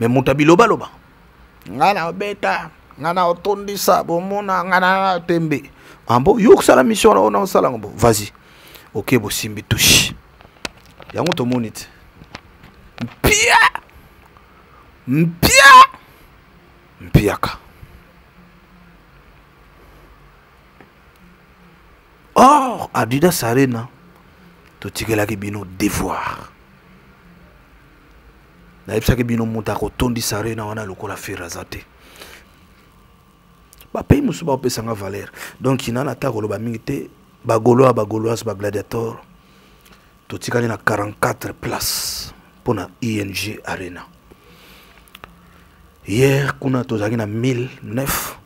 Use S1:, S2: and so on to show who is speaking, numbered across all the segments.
S1: Mais moto ya bilobaloba, ngai na obeta, ngai na otondisa, bomona ngai na tembe. Ah bon, yo okosala mission wana, ona osala yango, bon, vas-y. Ok, bosimbi touche. Yango tomoni te. Mpia! Mpia! Mpiaka. Or, Adidas Arena, totikelaki bino devoir. Nayebisaki bino moto akotondisa arena wana lokola Ferre aza te. Ba pays mosusu baopesa nga valeur. Donc, nana ata koloba mingi te, ba Gaulois, ba Gauloises, ba Gladiators, totikali na 44 places mpona ING Arena. Hier kuna tozalaki na 1009,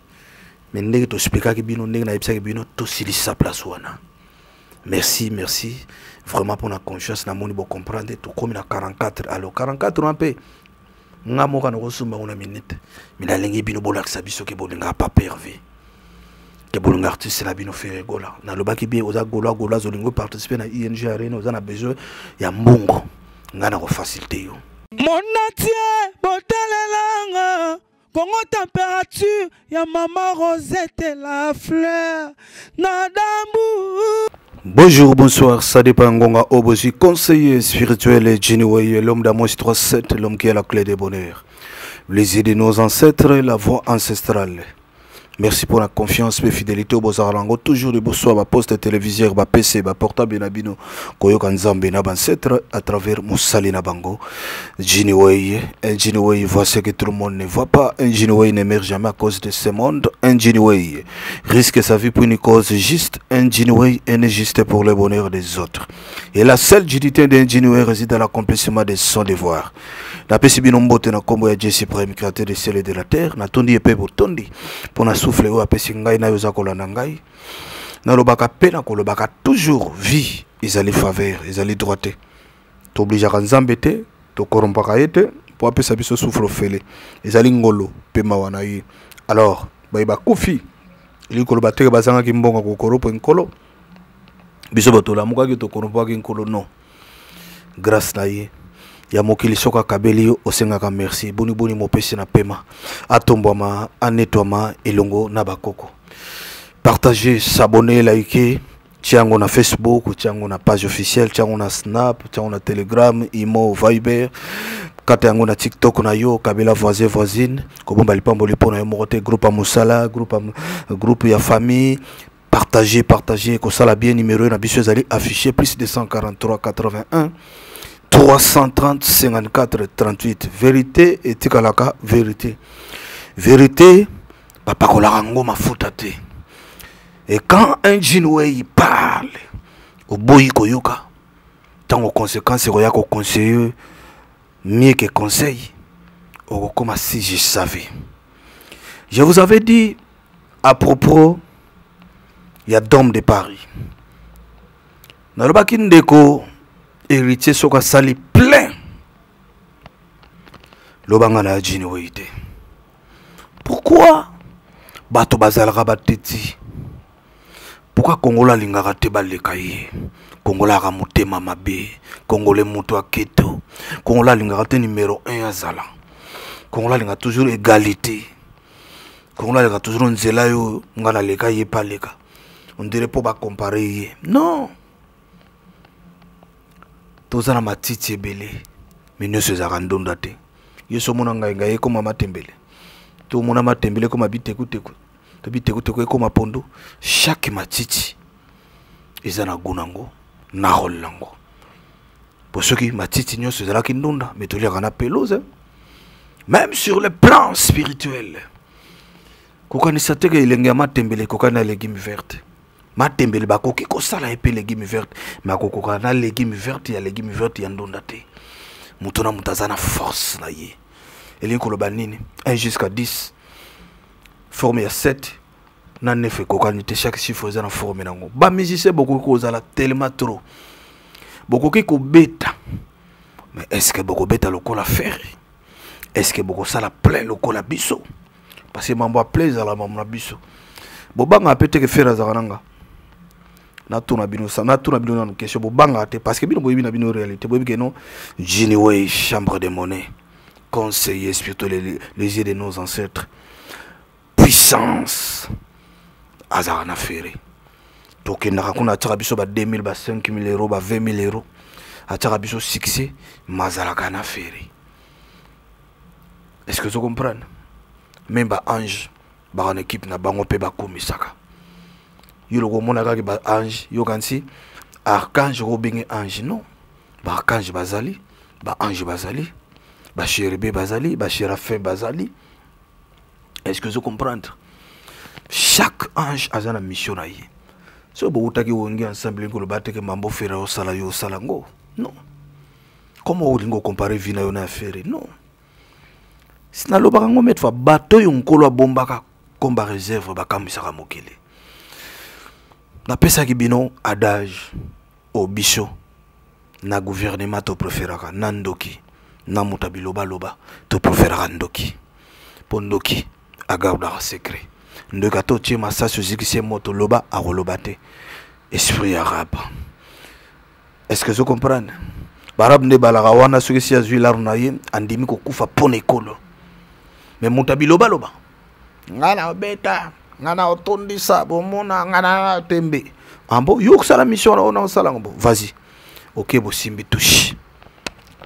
S1: mais ndenge toexplikaki bino, ndenge nayebisaki bino, tosilisa place wana. Merci, merci vraiment pour la confiance. Namoni bo comprendre, tokomi na 44. Alors 44 wana mpe nga moko nakosomba ngo na minute, mais nalingi bino bolakisa biso ke bolingaka Papa Hervé, ke bolinga artiste na bino Ferre Gola. Nalobaki bien, oza Gaulois, Gaulois, olingi participer na ING Arena, oza na besoin ya mbongo, nga nakofacilite yo.
S2: Monatie botalelanga Congo température ya maman Rosette la fleur na dambu.
S1: Bonjour, bonsoir, ça dépend ngonga obozi, conseiller spirituel Jenny Way, l'homme d'Amos 3-7, l'homme qui a la clé des bonheurs. Les idées de nos ancêtres, la voix ancestrale. Merci pour la confiance et fidélité au Bozarango. Toujours de bonsoir, ba poste téléviseur, ba PC, ba portable na bino, koyoka nzambe na ancêtre à travers Moussali na bango. Jenny Way, un Jenny Way voit ce que tout le monde ne voit pas. Un Jenny Way ne meurt jamais à cause de ce monde. Un Jenny Way risque sa vie pour une cause juste. Un Jenny Way est juste pour le bonheur des autres. Et la seule dignité d'un Jenny Way réside dans l'accomplissement de son devoir. Napesi bino mbote na kombo ya Jesse Prime, créateur du ciel et de la terre. Natondi ye pe botondi mpo na souffle oyo apesi ngai na yo oza kolanda ngai. Nalobaka pe na kolobaka toujours vie ezali faveur, ezali droit te. Tobligeaka Nzambe te, tokorompaka ye te mpo apesa biso souffle ofele. Ezali ngolo pe mawa na ye. Alors, baye bakufi, elingi koloba te ke bazangaki mbongo ya kokoropo nkolo. Biso bato tolamukaki tokorompaki nkolo, non. Grâce na ye ya mokili soki akabeli yo osengaka merci. Boni boni mopesi na pema atombwama anetwama elongo na bakoko. Partagez, s'abonner, liker, tiango na Facebook, tiango na page officielle, tiango na Snap, tiango na Telegram, Imo, Viber, kata yango na TikTok na yo, kabela voisin voisine, kobomba lipamboli mpo na yo moko te, groupe ya mosala, groupe ya famille. Partagez, partagez, kosala bien. Numéro na biso ezali affiché plus 243 81 330 54 38. Vérité etikalaka vérité. Vérité bapakolaka ngo mafuta te. Et quand un Jinwei parle, oboyi koyoka, tango conséquence ekoya ko conseiller mieux que conseil, okokoma si je savais. Je vous avais dit à propos ya Dôme de Paris. Nalobaki ndeko héritier soki asali plein lobanga na Jini oyi te. Pourquoi bato bazalaka bateti? Pourquoi Congolais alingaka te baleka ye? Congolais aka motema mabe, Congolais moto aketo, Congolais alingaka te numéro 1 azala. Congolais alingaka toujours égalité. Congolais aleka toujours nzela yo nga naleka ye pa leka. On dirait po ba comparer ye. Non. Toza na matiti ebele, mais nyonso ezalaka ndonda te. Yo so mona ngai ngai ekoma matembele. To mona matembele ekoma bitekuteku. To bitekuteku ekoma pondu. Chaque matiti eza na goût nango, na rôle nango. Po soki matiti nyonso ezalaki ndonda, mais toliaka na pelouse. Hein? Même sur le plan spirituel. Kokanisa te ke elenge ya matembele ekokani na légume verte. Matembele bakoki kosala ye pe légume verte, mais akokoka na légume verte ya légume verte ya ndonda te. Moto na moto aza na force na ye. Elingi koloba nini? 1 jusqu'à 10, forme ya 7 na 9 ekokani te. Chaque chiffre eza na forme nango. Ba musicien bokoki kozala tellement trop, bokoki kobeta, mais est-ce que bokobeta lokola Ferre? Est-ce que bokosala plein lokola biso? Parce que mambo ya plein ezala mambo na biso. Bobanga pe te ke Ferre azalaka nanga. Natuna bino sa, natuna bino nanu question, bobanga te parce que bino boyebi na bino réalité, boyebi ke non, Jini Way chambre de monnaie. Conseiller spirituel, les yeux de nos ancêtres. Puissance. Azalaka na Ferre. Tokendaka kuna, atiaka biso ba 2000, ba 5000 euros, ba 20 000 euros, atiaka biso succès, ma azalaka na Ferre. Est ce que ozo comprendre? Même ba ange baka na équipe na bango mpe bakumisaka yo. Loko omona kaka ba ange, yokanisi archange kobenge ange. Non, ba archange bazali, ba ange bazali, ba chérubin bazali, ba séraphin bazali. Est ce que ozo comprendre? Chaque ange aza na mission na ye. Soki bowutaki Wenge Ensemble, koloba teke mambo Ferre osala, yo osala ngo. Non, comment olingi ocompare vie na yo na Ferre? Non, nalobaka ngo maintes fois, bato oyo Nkolo abombaka comme baréserve bakambwisaka mokili. Napesaki bino adage oyo: biso na gouvernement topréféraka na ndoki na moto ya bilobaloba. Topréféraka ndoki mpo ndoki agardaka secret. Ndoki, ata otie masasi, ozikisi ye moto, loba, akoloba te. Esprit arabe, est ce que ozo comprendre? Baarabe nde balaka wana. Soki si azwi laro na ye, andimi kokufa mpo na ekolo. Me moto ya bilobaloba, ngai na obeta, ngai na otondisa, bomona ngai na tembe ambo, yo okosala mission wana, ona osala yango. Bo vas-y, ok, bosimbi touche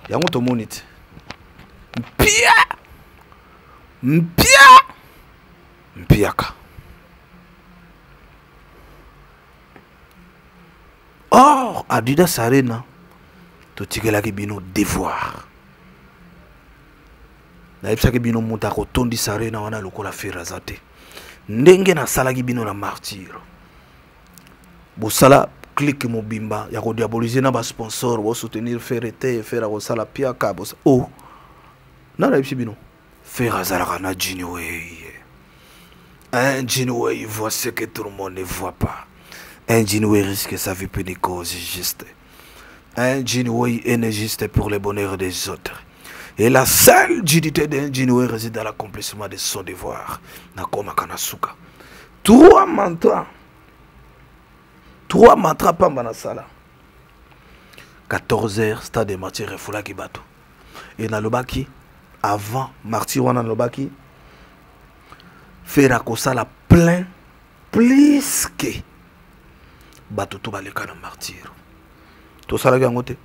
S1: yango, tomoni te. Mpia mpia mpiaka. Or Adidas Arena, totikelaki bino devoir. Nayebisaki bino, moto akotondisa arena wana lokola Ferre aza te. Ndenge nasalaki bino na Martyr, bosala clique mobimba ya kodiaboliser na basponsor, bosoutenir Ferre te, Ferre akosala piaka bosa. Oh, nani nayebisi bino Ferre azalaka na Jini Wey? Un Jini Wey voit ce que tout le monde ne voit pas. Un Jini Wey risque sa vie pour une cause juste. Un Jini Wey est juste pour le bonheur des autres. Et la seule dignité d'un Jini Wey réside dans l'accomplissement de son devoir. Nakomaka na suka. Trois mantras, trois mantras pamba na sala. 14 heures, stade de Martyr efulaki bato. E nalobaki avant Martyr wana, nalobaki Ferre akosala plein plus que bato to baleka na Martyr. Tosalaki yango te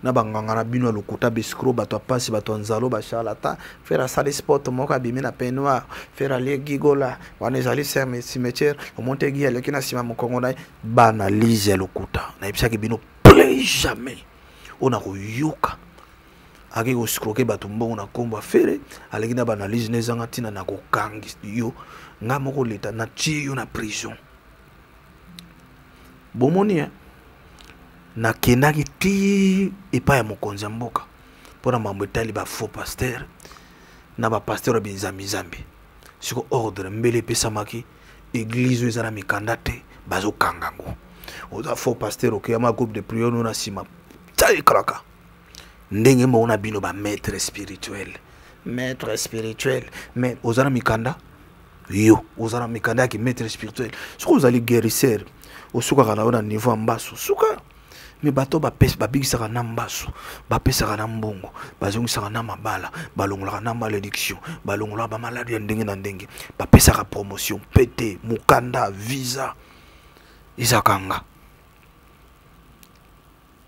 S1: na banganga na bino ya lokuta, biscro, bato ya pasi, bato ya nzalo, bacharlatan. Ferre asali sport moko, abimi na peignoir. Ferre alie gigola wana, ezali cimetière. Omoni te gi aleki na nsima mokongo na ye. Baanalyse ya lokuta. Nayebisaki bino, plus jamais oyo nakoyoka ake koescroquer bato mbongo na nkombo ya Ferre, aleki na baanalyse na ezanga ntina, na kokangi yo nga moko leta, natie yo na prison. Bomoni, eh? Nakendaki ti epai ya mokonzi ya mboka mpona mambo etali bafaux pasteur na bapasteur ya binzambinzambi. Siko ordre mbele epesamaki, église oyo eza na mikanda te, bazokanga yango. Oza faux pasteur, okeyama groupe de prière no na nsima tia ekalaka ndenge moko na bino bamaître spirituel. Maître spirituel, mais oza na mikanda? Yo oza na mikanda yaki maître spirituel? Soki ozali guérisseur, osukaka na yo na niveau ya mbasu, suka. Me bato babikisaka na mbasu, bapesaka na mbongo, bazongisaka na mabala, balongolaka na malédiction, balongolaka bamaladi ya ndenge na ndenge, bapesaka promotion, pete, mokanda, visa, ezalaka nga.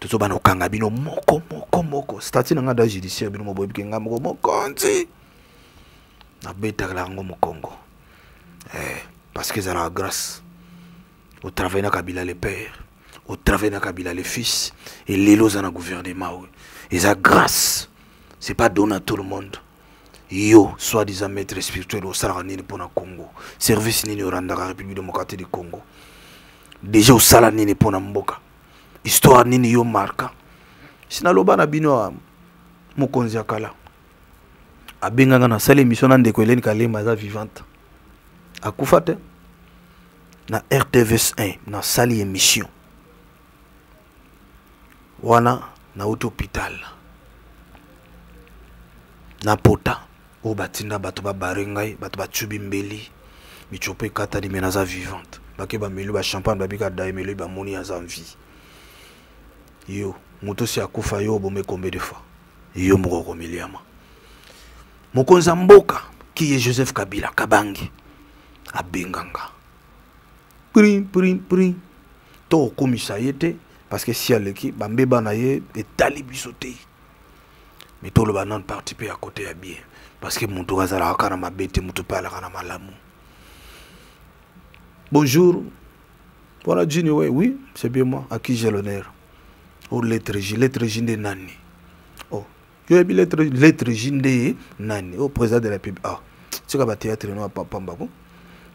S1: Tozobana kokanga bino moko moko moko. Statut na nga da judiciaire, bino moboyebike nga moko mokonzi nabetakela yango mokongo, eh, parce que ezalaka grâce. Otravaille na Kabila le père, otravaille na Kabila le fils, et lelo oza na gouvernement oyo. Eza grâce, c'est pas donné à tout le monde. Yo soi-disant maître spirituel, osalaka nini mpona Congo? Service nini orandaka République démocratique du Congo? Déjà osala nini mpona mboka? Histoire nini yo marka? Sinaloba na bino, mokonzi ya kala abenganga, nasala émission na ndeko Helene Kalema, aza vivante, akufa te, na RTVS 1. Nasali émission wana, nauti hôpital na pota oyo batinda bato babare ngai, bato batubi mbeli, michopo ekatani, me naza vivante. Bake bameli bachampagne, babika daemeli, bamoni aza vie. Yo moto osi akufa, yo obome combien de fois? Yo moko okomiliama. Mokonzi ya mboka qui est Joseph Kabila Kabange abenga nga prin prin prin to okomisa ye te parce que si aleki bambeba na ye etali biso te mais toloba nano parti mpe ya kote ya bien parce que moto azalaka kaka na mabe te, moto mpe alaka na malamu. Bonjour, voilà Jimmy, oui, oui, c'est bien moi à qui j'ai l'honneur. Oh, lettre J, lettre J nde nani? Oh, yo yebi lettre, lettre J nde nani? Oh, président de la République. Ah, tika ba théâtre no papa mbako.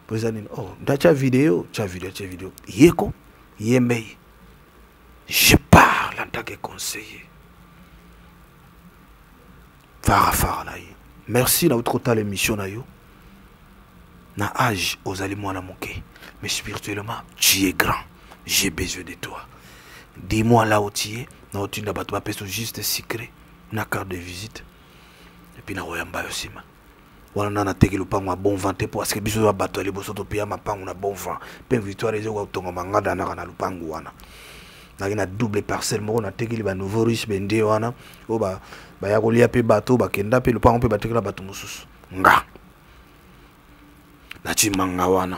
S1: Président nini? Oh, ndacha vidéo, cha vidéo, cha vidéo. Yeko, yembei. Je parle en tant que conseiller. Fara fara na ye. Merci na utro l'émission na yo. Na âge ozali mwana moke, mais spirituellement tu es grand. J'ai besoin de toi. Dis-moi là où tu es, na otinda bato bapesa juste secret na carte de visite. Et puis na royamba yo sima. Wana na nateki lopango ya bon vent te po parce que biso ya bato ya liboso topeya mapango na bon vent. Pe victoire ezo kotonga mangada naka na lopango wana. Naki na double parcelle moko natekeli ba nouveau riche bende wana oyo baya kolia pe bato bakenda pe lopango pe batekela bato mosusu. Nga nati manga wana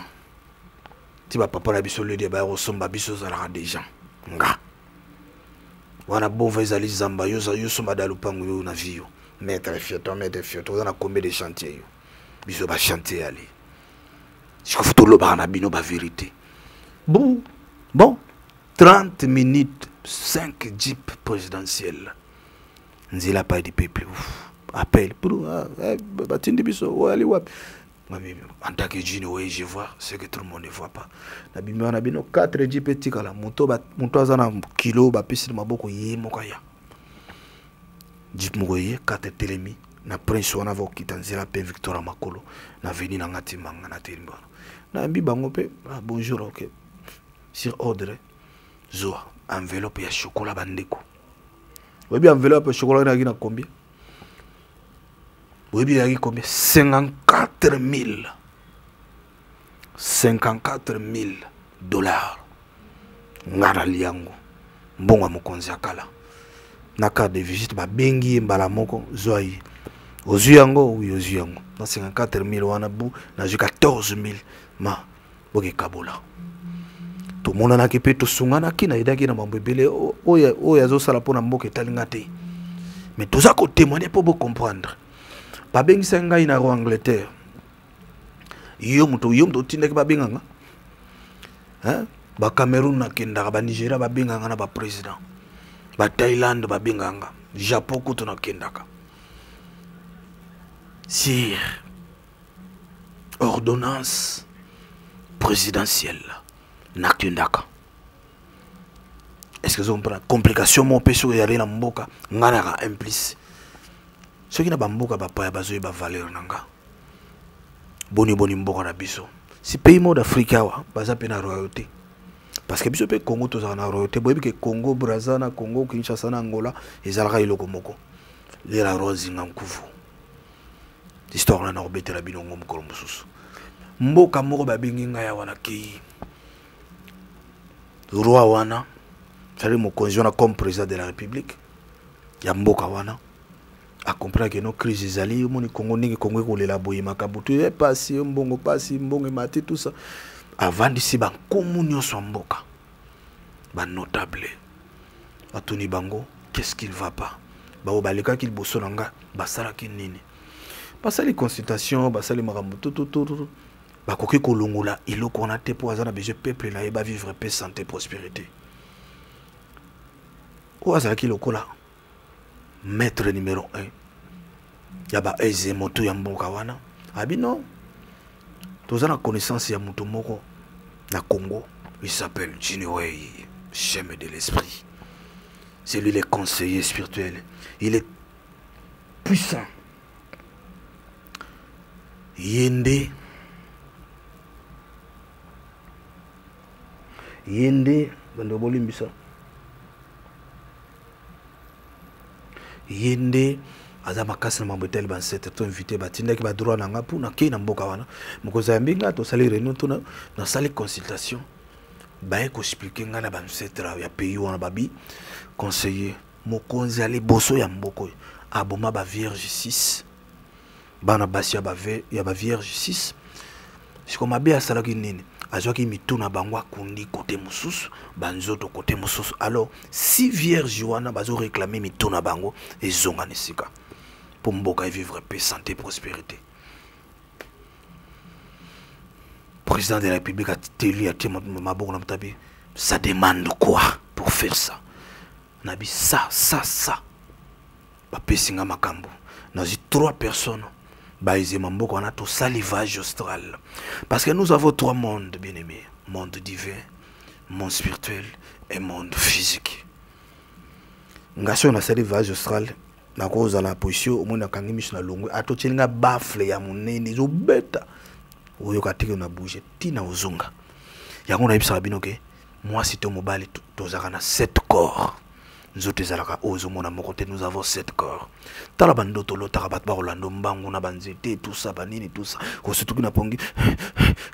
S1: ti ba papa na biso lede baya kosomba biso ozalaka déjà nga wana bon vent ezali zamba yo yo somba da lopango yo na vie yo maître fioto, maître fioto oza na combien de chantier yo biso ba chantier ali sikofu tolobaka na bino ba vérité. Bon, bon, 30 minutes, 5 jeeps présidentielles. Nzela pas du peuple. Ouf. Appel. Pour, ah, eh, batindi biso, oh, ali wapi? En tant que Jimmy, oui, je vois ce que tout le monde ne voit pas. Na bimi na bino 4 jeeps etikala. Moto ba, moto aza na kilo ba pesi na maboko ye moko ya. Jeep moko ye 4 telemi na prince wana va okita nzela pe Victor Makolo na veni na ngati manga na telemi wana. Na yambi bango pe, ah, bonjour, ok. Sur ordre, zoa enveloppe ya chocolat bandeko. Oyebi enveloppe ya chocolat na na combien? Oyebi ya combien? 54 000. 54 000 $. Ngara liango. Mbongo ya mokonzi ya kala. Na carte de visite ba bengi ye mbala moko zwa ye. Ozwi yango, oui, ozwi yango. Na 54 000 wana bu, na zwi 14 000 ma boke kabola. Tomonanaki mpe tosunganaki na yedaki na mambo ebele oyo, oyo azosala mpona mboka etali nga te. Mais toza kotémoigner mpo bocomprendre. Babengisaki ngai na roi Angleterre. Yo moto, yo moto otindaki babenga nga? Hein? Ba Cameroun nakendaka, ba Nigeria babenga nga na ba président. Ba Thaïlande babenga nga. Japon kutu nakendaka. Sur ordonnance présidentielle nakendaka. Est-ce que vous comprenez? Complication mo pe soki ezali na mboka, nga naka implice. Soki na ba mboka ba paya bazoyeba valeur na nga. Boni boni mboka na biso. Si pays moko d'Afrique awa baza pe na royauté. Parce que biso pe Congo tozala na royauté. Boyebi ke Congo Brazza na Congo Kinshasa na Angola ezalaka eloko moko. Lera Rose Ngankuvu. Histoire na nakobetela bino ngo mokolo mosusu. Mboka moko babengi ngai awa na kei. Roi wana, c'est-à-dire mokonzi wana comme président de la République ya mboka wana, a comprendre que no crise ezali, omoni Congo ndenge Congo ekolela boye makambo tu, eh, pasi, mbongo pasi, mbongo emati, tout ça. Avandisi ba nkumu nyonso ya mboka, ba notable, atuni bango qu'est-ce qu'il va pas, bao balekaki liboso na nga basalaki nini, basali consultation, basali makambo tout, tout, tout, tout. Bakoki kolongola eloko wana te po aza na besoin peuple na ye ba vivre paix, santé, prospérité. Oyo azalaki lokola maître numéro 1 ya ba aise moto ya mboka wana, abi non, toza na connaissance ya moto moko na Congo, il s'appelle Jimmy Way, chef de l'esprit. C'est lui le conseiller spirituel. Il est puissant. Yende, yende, bando bolimbisa. Yende aza makasi na mambo etali ba ancêtre to invité batindaki ba droit na nga pour na kei na mboka wana. Mokonzi ya mbinga tosali réunion to na sali consultation. Baye ko expliquer nga na ba ancêtre ya pays wana babi conseiller mokonzi ya liboso ya mboka oyo aboma ba vierge 6. Bana basi ya ba ya ba vierge 6. Siko mabe asalaki nini? Azwaki mitu na bango akundi kote mosusu, banzoto kote mosusu. Alors si vierge wana bazo réclamer mitu na bango ezonga na esika mpo mboka evivre paix, santé, prospérité. Président de la République a telu atie maboko na motabi, ça demande quoi pour faire ça? Nabi ça ça ça, bapesi nga makambo, nazwi trois personnes baezema mboka wana, tosali voyage austral, parce que nous avons trois mondes, bien aimé: monde divin, monde spirituel et monde physique. Nga soki nasali voyage austral, nakozala na position omoni nakangi miso na longwe, ata otieli nga bafle ya monene ezobeta, oyoka teke na bouge ntina ozonga. Yango nayebisaka bino ke mwasi to mobali tozalaka na sept corps. Nzoto ezalaka oyo ozomona moko te, nous avons sept corps. Tala bandoto olotaka, bato bakolanda mbangu na banzete, tout ça, banini, tout ça, osutuki na pongi.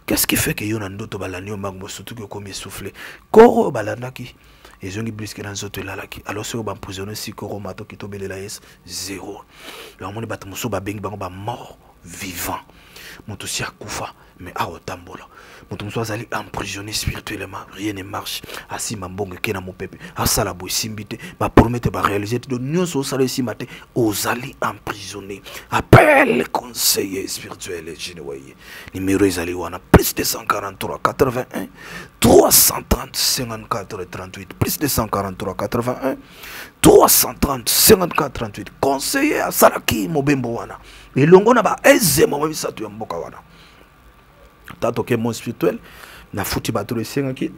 S1: Qu'est-ce qui fait que yo na ndoto balandi yo mbangu, bosutuki, okomi essoufflé? Corps oyo balandaki ezongi bliske na nzoto elalaki. Alors soki baemprisonne sikoro matoki, tobelela Yesu zéro. Yango moni bato mosusu babengi bango bamort vivant, moto si akufa mais awa otambola. Moto mosusu azali emprisonné spirituellement, rien ne marche, asimba mbongo eke na mopepe, asala boye esimbi te, bapromete baréalise te, donc nyonso osala esimba te, ozali emprisonné. Appel conseiller spirituel Genewaye, numéro ezali wana: plus 243 81 330 54 38, plus 243 81 330 54 38. Conseiller asalaki mobembo wana elongo na baezema misato ya mboka wana. Tata oke monde spirituel, nafuti bato esengaki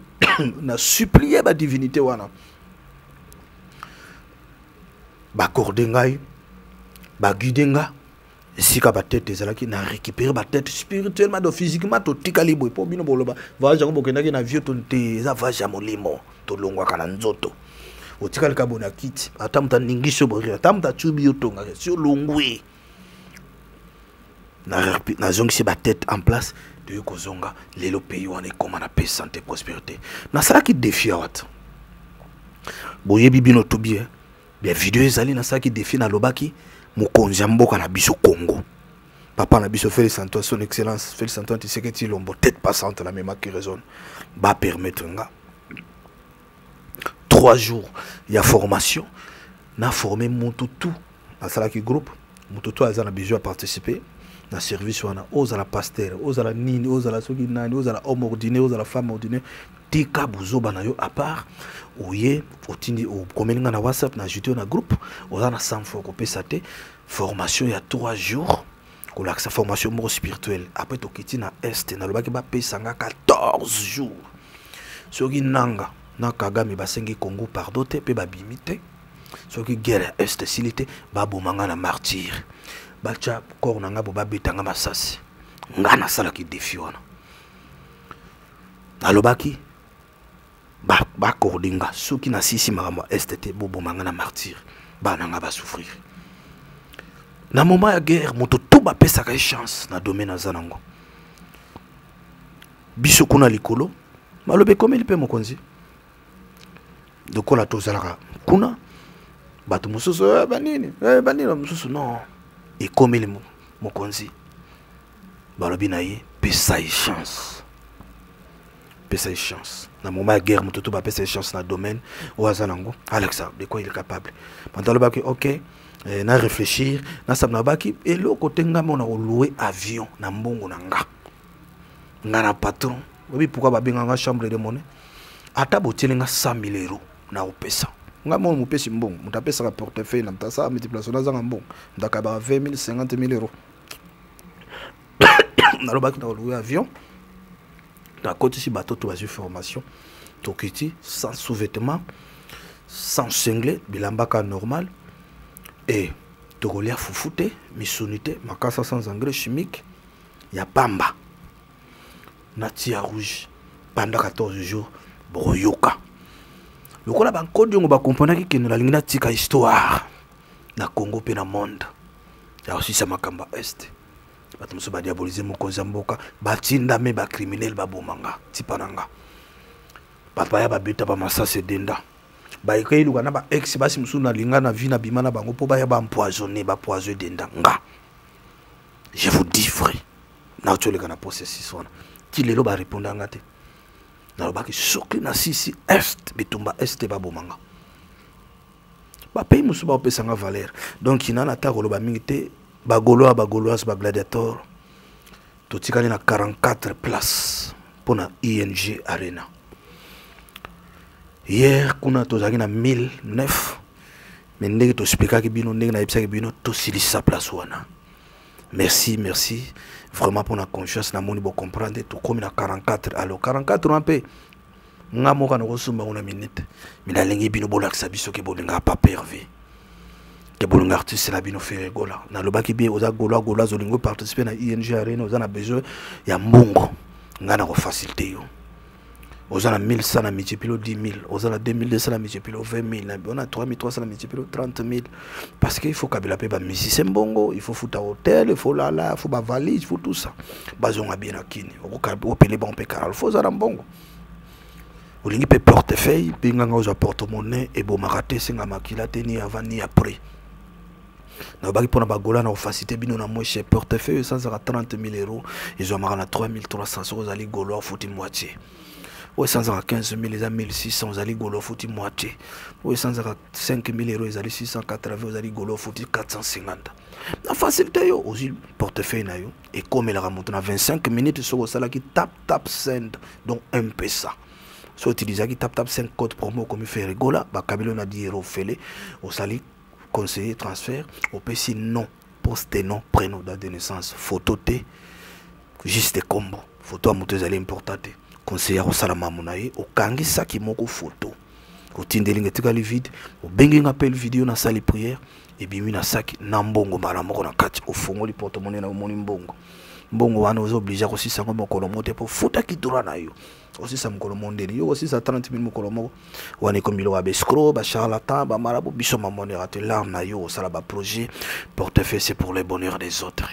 S1: na supplie badivinité wana, baakorde ngai, baguide nga esika batete ezalaki, na récupérer batete spirituellement. Donc physiquement totikali boye, mpo bino boloba voyage yango bokendaki na vieux to te, eza voyage ya molimo, tolongwaka na nzoto, otikali ka boye na kiti, ata moto aningisi yo boye, ata moto atubi yo, tongaka si olongwe. Nazongisi batete en place, toyei kozonga. Lelo pays wana ekóma na paix, santé, prospérité. Nasalaki défi awa te, boyebi bino to bien bien, video ezali. Nasalaki défi, nalobaki mokonzi ya mboka na biso Congo, papa na biso Félix Antoine, son excellence Félix Antoine Tshisekedi Tshilombo, tête passante, la mémoire qui résonne, bapermettre nga 3 jours ya formation, na forme motu tout. Nasalaki groupe, moto to aza na besoin ya participer na service wana, ozala pasteur, ozala nini, ozala soki nani, ozala homme ordinaire, ozala femme ordinaire, tika bozoba na yo à part, oye otindi, okomeli nga na WhatsApp, na ajouté na groupe, oza na 100 fois kopesa te. Formation ya 3 jours, kolakisa formation moko spirituelle. Après tokiti na Est, nalobaki bapesa nga 14 jours. Soki Nanga na Kagame basengi Congo pardon te mpe babimi te, soki guerre ya Est esili te, baboma nga na martyre, batya corps na nga bo babeta nga masasi. Nga nasalaki défi wana, nalobaki baakorde nga, soki nasisi makambo ya Est te, boboma nga na martyre, bana nga basouffrir. Na moment ya guerre, moto to bapesaka ye chance na domaine aza nango. Biso kuna likolo maloba ekomeli mpe mokonzi, lokola tozalaka kuna, bato mosusu eh, banini eh, banini mosusu non, ekomeli mokonzi, balobi na ye pesa ye chance, pesa ye chance. Na moment ya guerre, moto to bapesa ye chance na domaine oyo aza nango, alakisa de quoi il est capable. Bato alobaki ok, eh, na réfléchir nasab, nabaki eloko te, nga mona kolouer avion na mbongo na nga, nga na patron. Oyebi pourquoi babenganga chambre de monnaie? Ata botieli nga 100 000 euros na kopesa nga mona mopesi mbongo, moto apesaka portefeuille na moto asala multiplication, nazanga mbongo, moto akabaka 20 000, 50 000 euros. Nalobaki na kolouer avion, nakotisi bato to bazwi formation, tokiti sans sous-vêtement, sans singlet, bilamba ka normal, e tokolia fufu te, misuni te, makasa sans engrais chimique, ya pamba na tia rouge pendant 14 jours. Bokoyoka lokola bankodi yango bakomponaki kende, nalingi natika histoire na Congo mpe na monde ya kosisa makambo ya Est. Bato mosusu badiabolize mokonzi ya mboka, batindame bacriminel babomanga tipa na nga, bato baya babeta bamasasi edenda, bayekei luka na baex basi mosusu nalinga na vie na bima na bango mpo baya baempoisonne, bapoison edenda nga. Je vous dis vrai, nauti oleka na processus wana, ti lelo bareponda nga te. Nalobaki soki nasisi est, bitumba est, babomanga. Bapays mosusu baopesanga valeur. Donc nana ata koloba mingi te. Bagaulois, bagauloise, bagladiator, totikali na 44 place mpona ING Arena. Hier kuna tozalaki na 1009, mais ndenge toexplikaki bino, ndenge nayebisaki bino, tosilisa place wana. Merci, merci vraiment mpona confiance. Namoni bocomprendre, tokomi na 44. Alors 44 wana mpe nga moko nakosomba ngo na minute, mais nalingi bino bolakisa biso ke bolingaka Papa Hervé, ke bolinga artiste na bino Ferre Gola. Nalobaki bien, oza Gaulois, Gauloise, olingi oparticipe na ING Arena, oza na besoin ya mbongo, ngai na kofacilite yo. Oza na 1100 na multiplie 10 000, oza na 2200 na multiplie 20 000, na 3300 na multiplie 30 000, parce que il faut kabela mpe bamusicien mbongo, il faut futa hotel, il faut lala, il faut bavalise, il faut tout ça, bazonga bien na kini, opele bango mpe kala, il faut ozala mbongo. Olingi mpe portefeuille mpe nganga, ozwa porte-monnaie, ebomaka te, esenga makila te, ni avant ni après. Nalobaki mpona bagola na kofacilite bino na moins cher. Portefeuille esanzaka 30 000 euros, ezwamaka na 3300. Soki ozali Gaulois, ofuti moitié. Oyo esanzaka 15 000 eza 1600, ozali Gaulois, ofuti moitié. Oyo esanzaka 5 000 euros ezali 680, ozali Gaulois, ofuti 450. Na facilité yo, ozwi portefeuille na yo, ekomelaka moto na 25 minutes soki osalaki Tap Tap Send, donc M-Pesa. So utilisaki Tap Tap 5, code promo okomi Ferre Gola, bakabeli na 10 euro ofele. Osali conseiller transfert, opesi nom, poste, nom, prénom, date de naissance, photo te, juste kombo. Photo ya moto ezali important te. Conseiller akosala mamu na ye, okangi saki moko photo, otindeli nga, etikali vide. Obengi nga appel vidéo, nasali prière, ebimi na saki na mbongo mbala moko na kati. Ofongoli porte-monnaie na, omoni mbongo. Mbongo wana oza obligé kosisa yango mokolo moko te, mpo futaki droit na yo. Osisa mokolo moko ndeni? Yo kosisa 30 000 mokolo moko wana, ekomi biloko ya baescroc, bacharlatan, bamarabout. Biso mamonera te. L'arme na yo, osala baprojet. Portefeuille, c'est pour le bonheur des autres.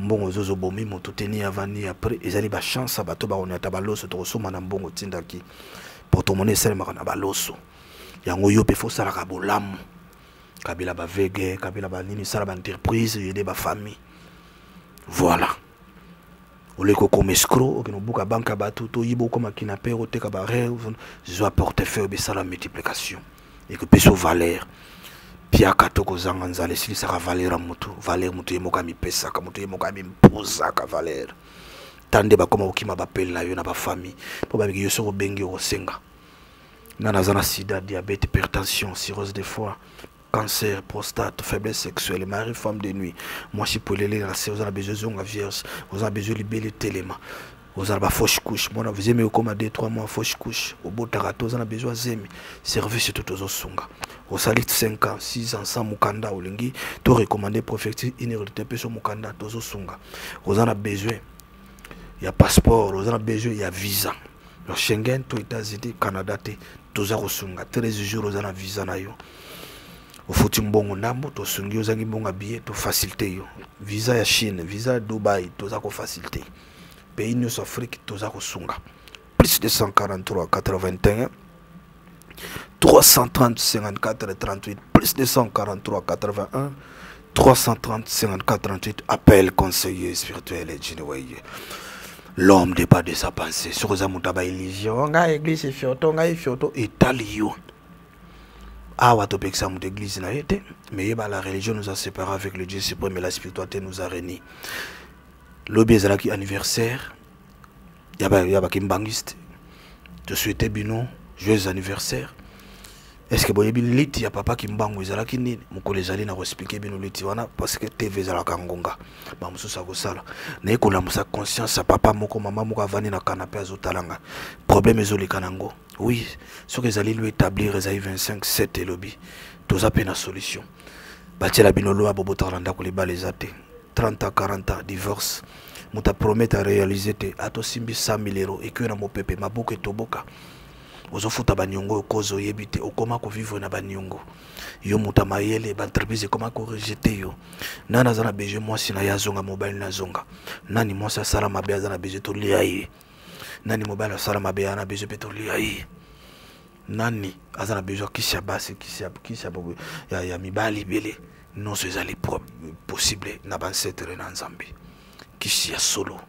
S1: Mbongo ozozobomi moto te, ni avant ni après. Ezali bachance ya bato bakoniata baloso. Tokosomba na mbongo otindaki. Porte-monnaie esalemaka na baloso yango. Yo mpe fo osalaka bolamu, kabila bavege, kabila banini, sala baentreprise, yede bafamille. Voilà, oleki okoma escroc, okende obuka banque ya bato, toyiba, okoma kidnapper, oteka barêve. Zwa portefeuille, besala multiplication, ekopesa valeur. Piaka to kozanga nzala esilisaka valeur ya motu. Valeur, motu ye moko amipesaka, motu ye moko amimpozaka valeur. Ta nde bakoma kokima bapele na yo na bafamille, mpo babiki yo soki obengi, okosenga. Nga naza na sida, diabète, hypertension, cirrhose de foie, cancer prostate, faiblesse sexuelle, mari, femme de nuit, mwasi polele na se, oza na besoin ezonga vierge, oza na besoin libele telema, oza na bafausse couche, mwana zemi okóma 2 3 mois, fausse couche, obotaka te, oza na besoin zemi, service to tozosunga. Osali 5 ans, 6 ans sans mokanda, olingi to recommande préfecture inhérédité mpe so mokanda, tozosunga. Oza na besoin ya passeport, oza na besoin ya visa ya Schengen to États-Unis, Canada te, toza kosunga. 13 jours oza na visa na yo. Ofuti mbongo ndambo, tosungi. Ozangi mbongo ya billet, tofacilite yo. Visa ya Chine, visa ya Dubai, toza kofacilite. Pays nyonso Afrique, toza kosunga. Plus 243 81 330 54 38, plus 243 81 330 54 38. Appel conseiller spirituel et Gineway, l'homme n'est pas de sa pensée. Soki oza moto ya baillusion, ngai église efioto, ngai efioto, etali yo. Awa topekisa moto église na ye te, mais yeba, la religion nous a séparés avec le Dieu suprême et la spiritualité nous a réunis. Lobi ezalaki anniversaire ya bakimbangiste. Tosouhaite bino joyeux anniversaire. Est ce que boyebi liti ya Papa Kimbangu ezalaki nini? Mokolo ezali na koexplike bino liti wana, parce que TV ezalaka ngonga bamosusu akosala. Naye kolamusa conscience ya papa moko, mama moko avandi na canapé, azotalanga problème ezoleka nango. Oui, soki ezali loi établir, ezali 25 7, elobi toza mpe na solution. Batiela bino loi, bobotaka na ndako, libala eza te, 30 ans, 40 ans, divorce. Moto apromete, aréalise te. Atosimbi 100 000 euro, ekwe na mopepe, maboko etoboka. Ozofuta baniongo oyo koza oyebi te. Okoma kovivre na baniongo. Yo moto ya mayele, baentreprise ekoma korejete yo. Nani aza na besoin mwasi na ye azonga, mobali na azonga? Nani mwasi asala mabe, aza na besoin tolia ye? Nani mobali asala mabe, aza na besoin mpe tolia ye? Nani aza na besoin kisi ya basi, kisi ya mibali ebele? Nyonso ezali possible na bancetre na Nzambe. Kisi ya solo.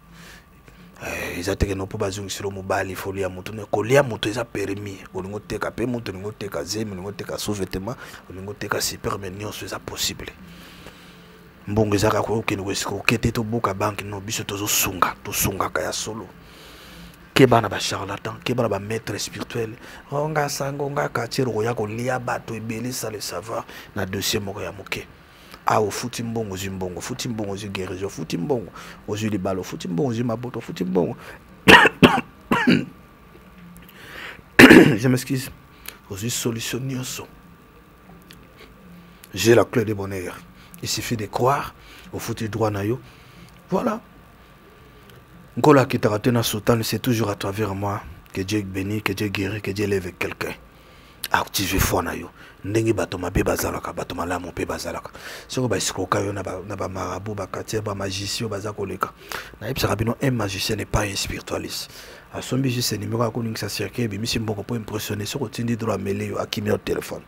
S1: Eh, eza teke no mpo bazongiselo mobali fo lia moto. Me kolia moto eza permis. Olingi oteka mpe moto, olingi oteka zemi, olingi oteka sous-vêtement, olingi oteka super, me nyonso eza possible. Mbongo eza kaka okende koesika te, tobuka banke. No, biso tozosunga, tosungaka ya solo. Keba na bacharlatan, keba na bamaître spirituel. O nga sango, nga quartier, okoya kolia bato ebele sans le savoir na dossier moko ya moke. Awa ofuti mbongo, ozwi mbongo, ofuti mbongo, ozwi guérison, ofuti mbongo, ozwi libala, ofuti mbongo, ozwi maboto, ofuti mbongo, je m'excuse, ozwi solution nyonso. J'ai la clé de bonheur, il suffit de croire, ofuti droit na yo. Voilà. Nkolo akitaka te na sotane, c'est toujours à travers moi que Dieu bénit, que Dieu guérit, que Dieu lève quelqu'un. Active foi na yo. Ndenge bato mabe bazalaka, bato malamu mpe bazalaka. Soki baescroka yo na bamarabout, baquartier, bamagicien baza koleka, nayebisaka bino, un magicien n'est pas un spiritualiste. Asombi juste numéro, akoningisa cercueil, ebimisi mbongo mpo impressionner. Soki otindi droit, amele yo, akimi yo telefone.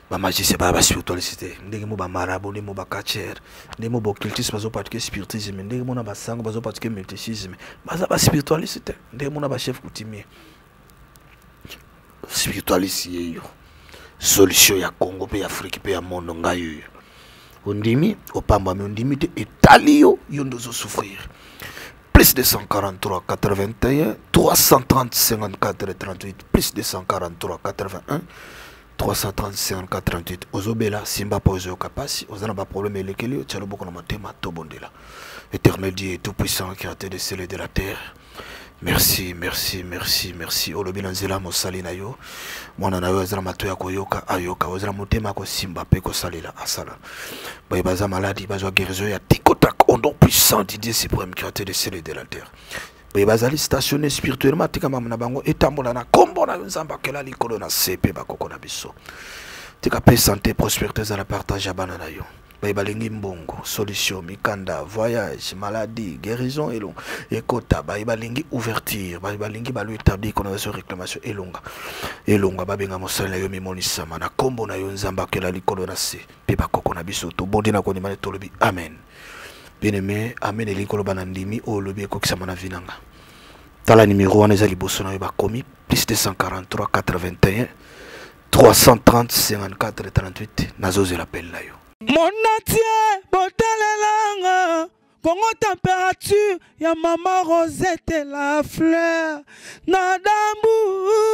S1: Bamagicien baya baspiritualiste te. Ndenge mo bamarabo, ndenge mo bacatcher, ndenge mo baoccultiste bazopratike spiritisme, ndenge mo na basango bazopratike mysticisme, baza baspiritualiste te. Ndenge mo na bachef coutumier. Spiritualiste ye yo, solution ya Congo mpe ya Afrique mpe ya mondo, ngai oyo. Ondimi, opambwami. Ondimi te, etali yo, yo nde ozosouffrir. Plus 243 81 330 54 38, plus 243 81 330 54 38. Ozobela, simba mpo ozoyoka mpasi, oza na baproblème elekeli yo, tia loboko na motema, tobondela. Éternel Dieu tout puissant, créateur des cieux et de la terre, merci, merci, merci, merci. Olobi na nzela mosali na yo, mwana na yo aza na matoi ya koyoka, ayoka. Oza na motema ya kosimba mpe kosalela, asala. Baye baza maladi bazwa guérison ya tikotak au nom puissant du Dieu suprême, créateur des cieux et de la terre. Baye bazali stationné spirituellement, tika mama na bango etambola na kombo na yo, Nzambe akela likolo na se mpe bakoko na biso. Tika mpe santé, prospérité ezala partage ya bana na yo. Baye balingi mbongo, solution, mikanda, voyage, maladie, guérison elonga ekota. Baye balingi ouverture, baye balingi balu établi, condamnation, réclamation elonga, elonga. Babenga mosali na yo, mimonisama na nkombo na yo, Nzambe akela likolo na se mpe bakoko na biso. Tobondi na kondima, tolobi amen. Bien aimé, amen elingi koloba na ndimi oyo olobi ekokisama na vi na nga. Tala numero wana eza liboso na yo, bakomi plus 243 81 330 54 38. Nazozela appel na yo.
S2: Monde entier botalelanga Congo, température ya mama Rosette la fleur na.